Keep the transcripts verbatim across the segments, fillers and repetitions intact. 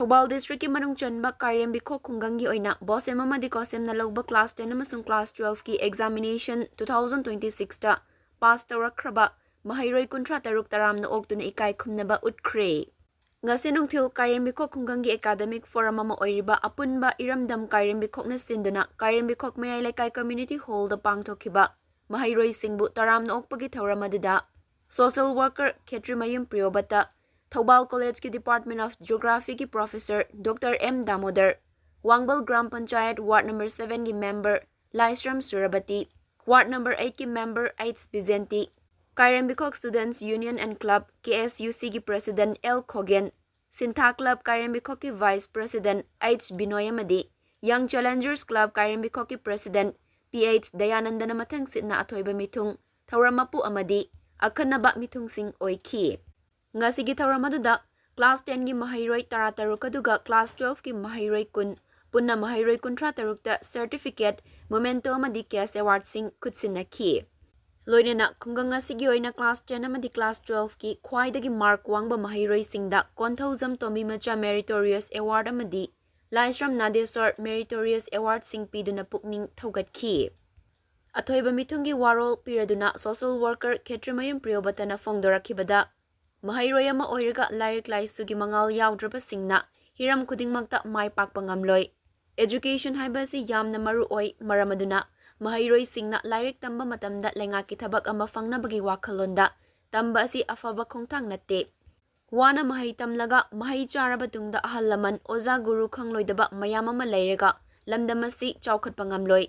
ꯊꯧꯕꯥꯜ ꯗꯤꯁꯇ꯭ꯔꯤꯛꯀꯤ ꯃꯅꯨꯡ ꯆꯟꯕ ꯀꯥꯏꯔꯦꯝꯕꯤꯈꯣꯛ ꯈꯨꯡꯒꯪꯒꯤ ꯑꯣꯏꯅ ꯕꯣꯁꯦꯝ ꯑꯃꯗꯤ ꯀꯣꯁꯦꯝꯅ ꯂꯧꯕ ꯀ꯭ꯂꯥꯁ ꯇꯦꯟ ꯑꯃꯁꯨꯡ ꯀ꯭ꯂꯥꯁ ꯇꯨꯋꯦꯜꯐꯀꯤ ꯑꯦꯛꯖꯥꯃꯤꯅꯦꯁꯟ ꯇꯨ ꯊꯥꯎꯖꯟ ꯇ꯭ꯋꯦꯟꯇꯤ ꯁꯤꯛꯁꯇ ꯄꯥꯁ ꯇꯧꯔꯛꯈ꯭ꯔꯕ ꯃꯍꯩꯔꯣꯏ ꯀꯨꯟꯊ꯭ꯔꯥ ꯇꯔꯨꯛ ꯇꯔꯥꯝꯅ ꯑꯣꯛꯇꯨꯅ ꯏꯀꯥꯏ ꯈꯨꯝꯅꯕ ꯎꯠꯈ꯭ꯔꯦ꯫ ꯉꯁꯤ ꯅꯨꯡꯊꯤꯜ ꯀꯥꯏꯔꯦꯝꯕꯤꯈꯣꯛ ꯈꯨꯡꯒꯪꯒꯤ ꯑꯦꯀꯥꯗꯃꯤꯛ ꯐꯣꯔꯝ ꯑꯃ ꯑꯣꯏꯔꯤꯕ ꯑꯄꯨꯟꯕ ꯏꯔꯝꯗꯝ ꯀꯥꯏꯔꯦꯝꯕꯤꯈꯣꯛꯅ ꯁꯤꯟꯗꯨꯅ ꯀꯥꯏꯔꯦꯝꯕꯤꯈꯣꯛ ꯃꯌꯥꯏ ꯂꯩꯀꯥꯏ ꯀꯝꯃ꯭ꯌꯨꯅꯤꯇꯤ ꯍꯣꯜꯗ ꯄꯥꯡꯊꯣꯛꯈꯤꯕ ꯃꯍꯩꯔꯣꯏꯁꯤꯡꯕꯨ ꯇꯔꯥꯝꯅ ꯑꯣꯛꯄꯒꯤ ꯊꯧꯔꯝ ꯑꯗꯨꯗ ꯁꯣꯁꯤꯌꯦꯜ ꯋꯥꯔꯀꯔ ꯈꯦꯇ꯭ꯔꯤꯃꯌꯨꯝ ꯄ꯭ꯔꯤꯌꯣꯕꯇ, ꯊꯧꯕꯥꯜ ꯀꯣꯂꯦꯖꯀꯤ ꯗꯤꯄꯥꯔꯠꯃꯦꯟ ꯑꯣꯐ ꯖꯤꯑꯣꯒ꯭ꯔꯥꯐꯤꯒꯤ professor doctor M Damodar, Wangbal gram panchayat ward number ꯁꯚꯦꯟꯒꯤ member Laishram Surbati, ward number ꯑꯩꯠꯀꯤ member H Bijenti, Kairembikhok students union and club, K S U ꯁꯤꯒꯤ president L Khogen, Sintha club ꯀꯥꯏꯔꯦꯝꯕꯤꯈꯣꯛꯀꯤ ꯚꯥꯏꯁ ꯄ꯭ꯔꯦꯁꯤꯗꯦꯟꯠ ꯑꯩꯆ ꯕꯤꯅꯣꯏ ꯑꯃꯗꯤ ꯌꯪ ꯆꯦꯂꯦꯟꯖꯔꯁ ꯀ꯭ꯂꯕ ꯀꯥꯏꯔꯦꯝꯕꯤꯈꯣꯛꯀꯤ ꯄ꯭ꯔꯦꯁꯤꯗꯦꯟꯠ ꯄꯤ ꯑꯩꯆ ꯗꯌꯥꯅꯟꯗꯅ ꯃꯊꯪ ꯁꯤꯠꯅ ꯑꯊꯣꯏꯕ ꯃꯤꯊꯨꯡ, ꯊꯧꯔꯝ ꯃꯄꯨ ꯑꯃꯗꯤ ꯑꯈꯟꯅꯕ ꯃꯤꯊꯨꯡꯁꯤꯡ ꯑꯣꯏꯈꯤ꯫ ꯉꯁꯤꯒꯤ ꯊꯧꯔꯝ ꯑꯗꯨꯗ ꯀ꯭ꯂꯥꯁ ꯇꯦꯟꯒꯤ ꯃꯍꯩꯔꯣꯏ ꯇꯔꯥ ꯇꯔꯨꯛ ꯑꯗꯨꯒ ꯀ꯭ꯂꯥꯁ ꯇꯨꯋꯦꯜꯐꯀꯤ ꯃꯍꯩꯔꯣꯏ ꯀꯨꯟ, ꯄꯨꯟꯅ ꯃꯍꯩꯔꯣꯏ ꯀꯨꯟꯊ꯭ꯔꯥ ꯇꯔꯨꯛꯇ ꯁꯔꯇꯤꯐꯤꯀꯦꯠ, ꯃꯣꯃꯦꯟꯇꯣ ꯑꯃꯗꯤ ꯀꯦꯁ ꯑꯦꯋꯥꯔꯗꯁꯤꯡ ꯈꯨꯠꯁꯤꯟꯅꯈꯤ꯫ ꯂꯣꯏꯅꯅ ꯈꯨꯡꯒꯪ ꯑꯁꯤꯒꯤ ꯑꯣꯏꯅ ꯀ꯭ꯂꯥꯁ ꯇꯦꯟ ꯑꯃꯗꯤ ꯀ꯭ꯂꯥꯁ ꯇꯨꯋꯦꯜꯐꯀꯤ ꯈ꯭ꯋꯥꯏꯗꯒꯤ ꯃꯥꯔꯛ ꯋꯥꯡꯕ ꯃꯍꯩꯔꯣꯏꯁꯤꯡꯗ ꯀꯣꯟꯊꯧꯖꯝ ꯇꯣꯝꯕꯤꯃꯆꯥ ꯃꯦꯔꯤꯇꯣꯔꯤꯌꯁ ꯑꯦꯋꯥꯔꯗ ꯑꯃꯗꯤ ꯂꯥꯏꯁ꯭ꯔꯝ ꯅꯥꯗꯦꯁꯣꯔ ꯃꯦꯔꯤꯇꯣꯔꯤꯌꯁ ꯑꯦꯋꯥꯔꯗꯁꯤꯡ ꯄꯤꯗꯨꯅ ꯄꯨꯛꯅꯤꯡ ꯊꯧꯒꯠꯈꯤ꯫ ꯑꯊꯣꯏꯕ ꯃꯤꯊꯨꯡꯒꯤ ꯋꯥꯔꯣꯜ ꯄꯤꯔꯗꯨꯅ ꯁꯣꯁꯤꯌꯦꯜ ꯋꯥꯔꯀꯔ ꯈꯦꯇ꯭ꯔꯤꯃꯌꯨꯝ ꯄ꯭ꯔꯤꯌꯣꯕꯇꯅ ꯐꯣꯡꯗꯣꯔꯛꯈꯤꯕꯗ, ꯃꯍꯩꯔꯣꯏ ꯑꯃ ꯑꯣꯏꯔꯒ ꯂꯥꯏꯔꯤꯛ ꯂꯥꯏꯁꯨꯒꯤ ꯃꯉꯥꯜ ꯌꯥꯎꯗ꯭ꯔꯕꯁꯤꯡꯅ ꯍꯤꯔꯝ ꯈꯨꯗꯤꯡꯃꯛꯇ ꯃꯥꯏ ꯄꯥꯛꯄ ꯉꯝꯂꯣꯏ꯫ ꯑꯦꯖꯨꯀꯦꯁꯟ ꯍꯥꯏꯕ ꯑꯁꯤ ꯌꯥꯝꯅ ꯃꯔꯨ ꯑꯣꯏ, ꯃꯔꯝ ꯑꯗꯨꯅ ꯃꯍꯩꯔꯣꯏꯁꯤꯡꯅ ꯂꯥꯏꯔꯤꯛ ꯇꯝꯕ ꯃꯇꯝꯗ ꯂꯩꯉꯥꯛꯀꯤ ꯊꯕꯛ ꯑꯃ ꯐꯪꯅꯕꯒꯤ ꯋꯥꯈꯜꯂꯣꯟꯗ ꯇꯝꯕ ꯑꯁꯤ ꯑꯐꯕ ꯈꯣꯡꯊꯥꯡ ꯅꯠꯇꯦ꯫ ꯋꯥꯅ ꯃꯍꯩ ꯇꯝꯂꯒ ꯃꯍꯩ ꯆꯥꯔꯕ ꯇꯨꯡꯗ ꯑꯍꯜ ꯂꯃꯟ, ꯑꯣꯖꯥ ꯒꯨꯔꯨ ꯈꯪꯂꯣꯏꯗꯕ ꯃꯌꯥꯝ ꯑꯃ ꯂꯩꯔꯒ ꯂꯝꯗꯝ ꯑꯁꯤ ꯆꯥꯎꯈꯠꯄ ꯉꯝꯂꯣꯏ꯫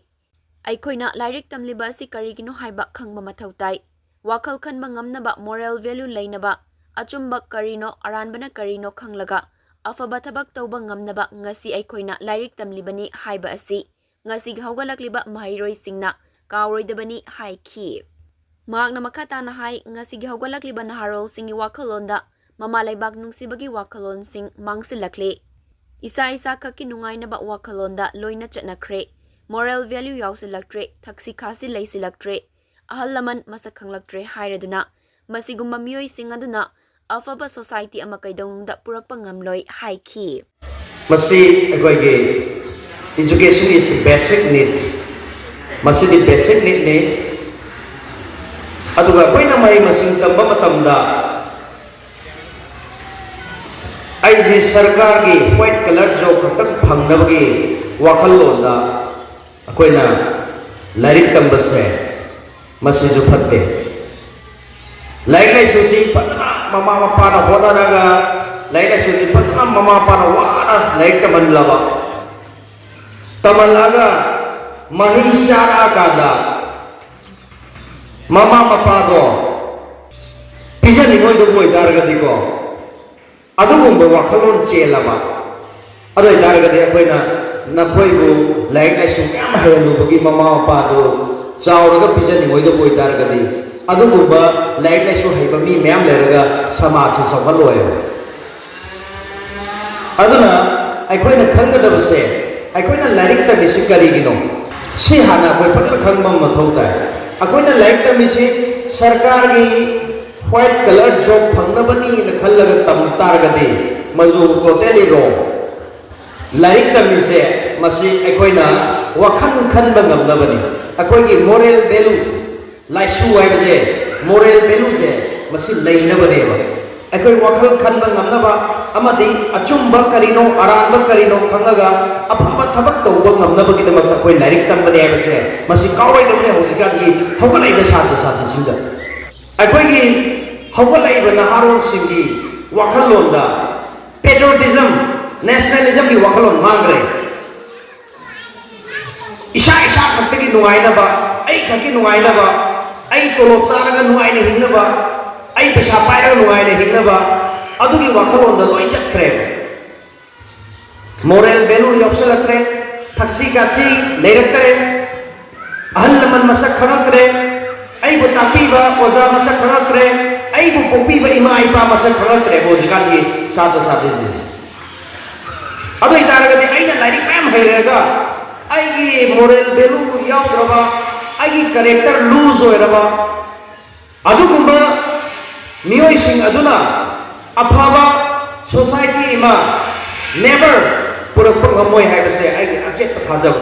ꯑꯩꯈꯣꯏꯅ ꯂꯥꯏꯔꯤꯛ ꯇꯝꯂꯤꯕ ꯑꯁꯤ ꯀꯔꯤꯒꯤꯅꯣ ꯍꯥꯏꯕ ꯈꯪꯕ ꯃꯊꯧ ꯇꯥꯏ꯫ ꯋꯥꯈꯜ ꯈꯟꯕ ꯉꯝꯅꯕ, ꯃꯣꯔꯦꯜ ꯚꯦꯂ꯭ꯌꯨ ꯂꯩꯅꯕ, ꯑꯆꯨꯝꯕ ꯀꯔꯤꯅꯣ, ꯑꯔꯥꯟꯕꯅ ꯀꯔꯤꯅꯣ ꯈꯪꯂꯒ ꯑꯐꯕ ꯊꯕꯛ ꯇꯧꯕ ꯉꯝꯅꯕ ꯉꯁꯤ ꯑꯩꯈꯣꯏꯅ ꯂꯥꯏꯔꯤꯛ ꯇꯝꯂꯤꯕꯅꯤ ꯍꯥꯏꯕ ꯑꯁꯤ ꯉꯁꯤꯒꯤ ꯍꯧꯒꯠꯂꯛꯂꯤꯕ ꯃꯍꯩꯔꯣꯏꯁꯤꯡꯅ ꯀꯥꯎꯔꯣꯏꯗꯕꯅꯤ ꯍꯥꯏꯈꯤ꯫ ꯃꯍꯥꯛꯅ ꯃꯈꯥ ꯇꯥꯅ ꯍꯥꯏ, ꯉꯁꯤꯒꯤ ꯍꯧꯒꯠꯂꯛꯂꯤꯕ ꯅꯍꯥꯔꯣꯜꯁꯤꯡꯒꯤ ꯋꯥꯈꯜꯂꯣꯟꯗ ꯃꯃꯥ ꯂꯩꯕꯥꯛ ꯅꯨꯡꯁꯤꯕꯒꯤ ꯋꯥꯈꯜꯂꯣꯟꯁꯤꯡ ꯃꯥꯡꯁꯤꯜꯂꯛꯂꯦ꯫ ꯏꯁꯥ ꯏꯁꯥ ꯈꯛꯀꯤ ꯅꯨꯡꯉꯥꯏꯅꯕ ꯋꯥꯈꯜꯂꯣꯟꯗ ꯂꯣꯏꯅ ꯆꯠꯅꯈ꯭ꯔꯦ꯫ ꯃꯣꯔꯦꯜ ꯚꯦꯂ꯭ꯌꯨ ꯌꯥꯎꯁꯤꯜꯂꯛꯇ꯭ꯔꯦ, ꯊꯛꯁꯤ ꯈꯥꯁꯤ ꯂꯩꯁꯤꯜꯂꯛꯇ꯭ꯔꯦ, ꯑꯍꯜ ꯂꯃꯟ ꯃꯁꯛ ꯈꯪꯂꯛꯇ꯭ꯔꯦ ꯍꯥꯏꯔꯗꯨꯅ ꯃꯁꯤꯒꯨꯝꯕ ꯃꯤꯑꯣꯏꯁꯤꯡ ꯑꯗꯨꯅ ꯑꯐꯕ ꯁꯣꯁꯥꯏꯇꯤ ꯑꯃ ꯀꯩꯗꯧꯅꯨꯡꯗ ꯄꯨꯔꯛꯄ ꯉꯝꯂꯣꯏ ꯍꯥꯏꯈꯤ꯫ ꯃꯁꯤ ꯑꯩꯈꯣꯏꯒꯤ education is the basic need, ꯃꯁꯤꯗꯤ basic needꯅꯤ꯫ ꯑꯗꯨꯒ ꯑꯩꯈꯣꯏꯅ ꯃꯍꯩ ꯃꯁꯤꯡ ꯇꯝꯕ ꯃꯇꯝꯗ ꯑꯩꯁꯦ ꯁꯔꯀꯥꯔꯒꯤ white collar job ꯈꯛꯇꯪ ꯐꯪꯅꯕꯒꯤ ꯋꯥꯈꯜꯂꯣꯟꯗ ꯑꯩꯈꯣꯏꯅ ꯂꯥꯏꯔꯤꯛ ꯇꯝꯕꯁꯦ ꯃꯁꯤꯁꯨ ꯐꯠꯇꯦ꯫ ꯂꯥꯏꯔꯤꯛ ꯂꯥꯏꯁꯨꯁꯤ ꯐꯖꯅ ꯃꯃꯥ ꯃꯄꯥꯅ ꯍꯣꯠꯅꯔꯒ ꯂꯥꯏꯔꯤꯛ ꯂꯥꯏꯁꯨꯁꯤ ꯐꯖꯅ ꯃꯃꯥ ꯃꯄꯥꯅ ꯋꯥꯅ ꯂꯥꯏꯔꯤꯛ ꯇꯝꯍꯜꯂꯕ, ꯇꯝꯍꯜꯂꯒ ꯃꯍꯩ ꯆꯥꯔꯛꯑꯀꯥꯟꯗ ꯃꯃꯥ ꯃꯄꯥꯗꯣ ꯄꯤꯖꯅꯤꯡꯉꯣꯏꯗꯕ ꯑꯣꯏꯇꯥꯔꯒꯗꯤꯀꯣ, ꯑꯗꯨꯒꯨꯝꯕ ꯋꯥꯈꯜꯂꯣꯟ ꯆꯦꯜꯂꯕ ꯑꯗꯨ ꯑꯣꯏꯇꯥꯔꯒꯗꯤ ꯑꯩꯈꯣꯏꯅ ꯅꯈꯣꯏꯕꯨ ꯂꯥꯏꯔꯤꯛ ꯂꯥꯏꯁꯨ ꯃꯌꯥꯝ ꯍꯩꯍꯜꯂꯨꯕꯒꯤ ꯃꯃꯥ ꯃꯄꯥꯗꯨ ꯆꯥꯎꯔꯒ ꯄꯤꯖꯅꯤꯡꯉꯣꯏꯗꯕ ꯑꯣꯏꯇꯥꯔꯒꯗꯤ, ꯑꯗꯨꯒꯨꯝꯕ ꯂꯥꯏꯔꯤꯛ ꯂꯥꯏꯁꯨ ꯍꯩꯕ ꯃꯤ ꯃꯌꯥꯝ ꯂꯩꯔꯒ ꯁꯃꯥꯖꯁꯦ ꯆꯥꯎꯈꯠꯂꯣꯏꯕ꯫ ꯑꯗꯨꯅ ꯑꯩꯈꯣꯏꯅ ꯈꯪꯒꯗꯕꯁꯦ, ꯑꯩꯈꯣꯏꯅ ꯂꯥꯏꯔꯤꯛ ꯇꯝꯃꯤꯁꯤ ꯀꯔꯤꯒꯤꯅꯣ? ꯁꯤ ꯍꯥꯟꯅ ꯑꯩꯈꯣꯏ ꯐꯖꯅ ꯈꯪꯕ ꯑꯃ ꯃꯊꯧ ꯇꯥꯏ꯫ ꯑꯩꯈꯣꯏꯅ ꯂꯥꯏꯔꯤꯛ ꯇꯝꯃꯤꯁꯤ ꯁꯔꯀꯥꯔꯒꯤ white collar job ꯐꯪꯅꯕꯅꯤꯅ ꯈꯜꯂꯒ ꯇꯝ ꯇꯥꯔꯒꯗꯤ ꯃꯗꯨ totally wrong꯫ ꯂꯥꯏꯔꯤꯛ ꯇꯝꯃꯤꯁꯦ ꯃꯁꯤ ꯑꯩꯈꯣꯏꯅ ꯋꯥꯈꯜ ꯈꯟꯕ ꯉꯝꯅꯕꯅꯤ꯫ ꯑꯩꯈꯣꯏꯒꯤ moral value, ꯂꯥꯏꯁꯨ ꯍꯥꯏꯕꯁꯦ, moral valueꯁꯦ ꯃꯁꯤ ꯂꯩꯅꯕꯅꯦꯕ꯫ ꯑꯩꯈꯣꯏ ꯋꯥꯈꯜ ꯈꯟꯕ ꯉꯝꯅꯕ ꯑꯃꯗꯤ ꯑꯆꯨꯝꯕ ꯀꯔꯤꯅꯣ, ꯑꯔꯥꯟꯕ ꯀꯔꯤꯅꯣ ꯈꯪꯉꯒ ꯑꯐꯕ ꯊꯕꯛ ꯇꯧꯕ ꯉꯝꯅꯕꯒꯤꯗꯃꯛꯇ ꯑꯩꯈꯣꯏ ꯂꯥꯏꯔꯤꯛ ꯇꯝꯕꯅꯦ ꯍꯥꯏꯕꯁꯦ ꯃꯁꯤ ꯀꯥꯎꯔꯣꯏꯗꯕꯅꯦ ꯍꯧꯖꯤꯛꯀꯥꯟꯒꯤ ꯍꯧꯒꯠꯂꯛꯏꯕ ꯁꯥꯇ꯭ꯔ ꯁꯥꯇ꯭ꯔꯤꯁꯤꯡꯗ꯫ ꯑꯩꯈꯣꯏꯒꯤ ꯍꯧꯒꯠꯂꯛꯏꯕ ꯅꯍꯥꯔꯣꯜꯁꯤꯡꯒꯤ ꯋꯥꯈꯜꯂꯣꯟꯗ patriotism, nationalismꯒꯤ ꯋꯥꯈꯜꯂꯣꯟ ꯃꯥꯡꯈ꯭ꯔꯦ꯫ ꯏꯁꯥ ꯏꯁꯥ ꯈꯛꯇꯒꯤ ꯅꯨꯡꯉꯥꯏꯅꯕ, ꯑꯩ ꯈꯛꯀꯤ ꯅꯨꯡꯉꯥꯏꯅꯕ, ꯑꯩ ꯇꯣꯂꯣꯞ ꯆꯥꯔꯒ ꯅꯨꯡꯉꯥꯏꯅ ꯍꯤꯡꯅꯕ, ꯑꯩ ꯄꯩꯁꯥ ꯄꯥꯏꯔꯒ ꯅꯨꯡꯉꯥꯏꯅ ꯍꯤꯡꯅꯕ, ꯑꯗꯨꯒꯤ ꯋꯥꯈꯜꯂꯣꯟꯗ ꯂꯣꯏ ꯆꯠꯈ꯭ꯔꯦꯕ꯫ Moral value ꯌꯥꯎꯁꯜꯂꯛꯇ꯭ꯔꯦ, ꯊꯛꯁꯤ ꯈꯥꯁꯤ ꯂꯩꯔꯛꯇ꯭ꯔꯦ, ꯑꯍꯜ ꯂꯃꯟ ꯃꯁꯛ ꯈꯪꯉꯛꯇ꯭ꯔꯦ, ꯑꯩꯕꯨ ꯇꯥꯛꯄꯤꯕ ꯑꯣꯖꯥ ꯃꯁꯛ ꯈꯪꯉꯛꯇ꯭ꯔꯦ, ꯑꯩꯕꯨ ꯄꯣꯛꯄꯤꯕ ꯏꯃꯥ ꯏꯄꯥ ꯃꯁꯛ ꯈꯪꯉꯛꯇ꯭ꯔꯦ ꯍꯧꯖꯤꯛꯀꯥꯟꯒꯤ ꯁꯥꯇ꯭ꯔ ꯁꯥꯇ꯭ꯔꯤꯁꯤꯡꯁꯦ꯫ ꯑꯗꯨ ꯑꯣꯏꯇꯥꯔꯒꯗꯤ ꯑꯩꯅ ꯂꯥꯏꯔꯤꯛ ꯃꯌꯥꯝ ꯍꯩꯔꯒ ꯑꯩꯒꯤ moral value ꯌꯥꯎꯗ꯭ꯔꯕ, ꯑꯩꯒꯤ character loose ꯑꯣꯏꯔꯕ ꯑꯗꯨꯒꯨꯝꯕ ꯃꯤꯑꯣꯏꯁꯤꯡ ꯑꯗꯨꯅ ꯑꯐꯕ society ꯑꯃ never ꯄꯨꯔꯛꯄ ꯉꯝꯃꯣꯏ ꯍꯥꯏꯕꯁꯦ ꯑꯩꯒꯤ ꯑꯆꯦꯠꯄ ꯊꯥꯖꯕ꯫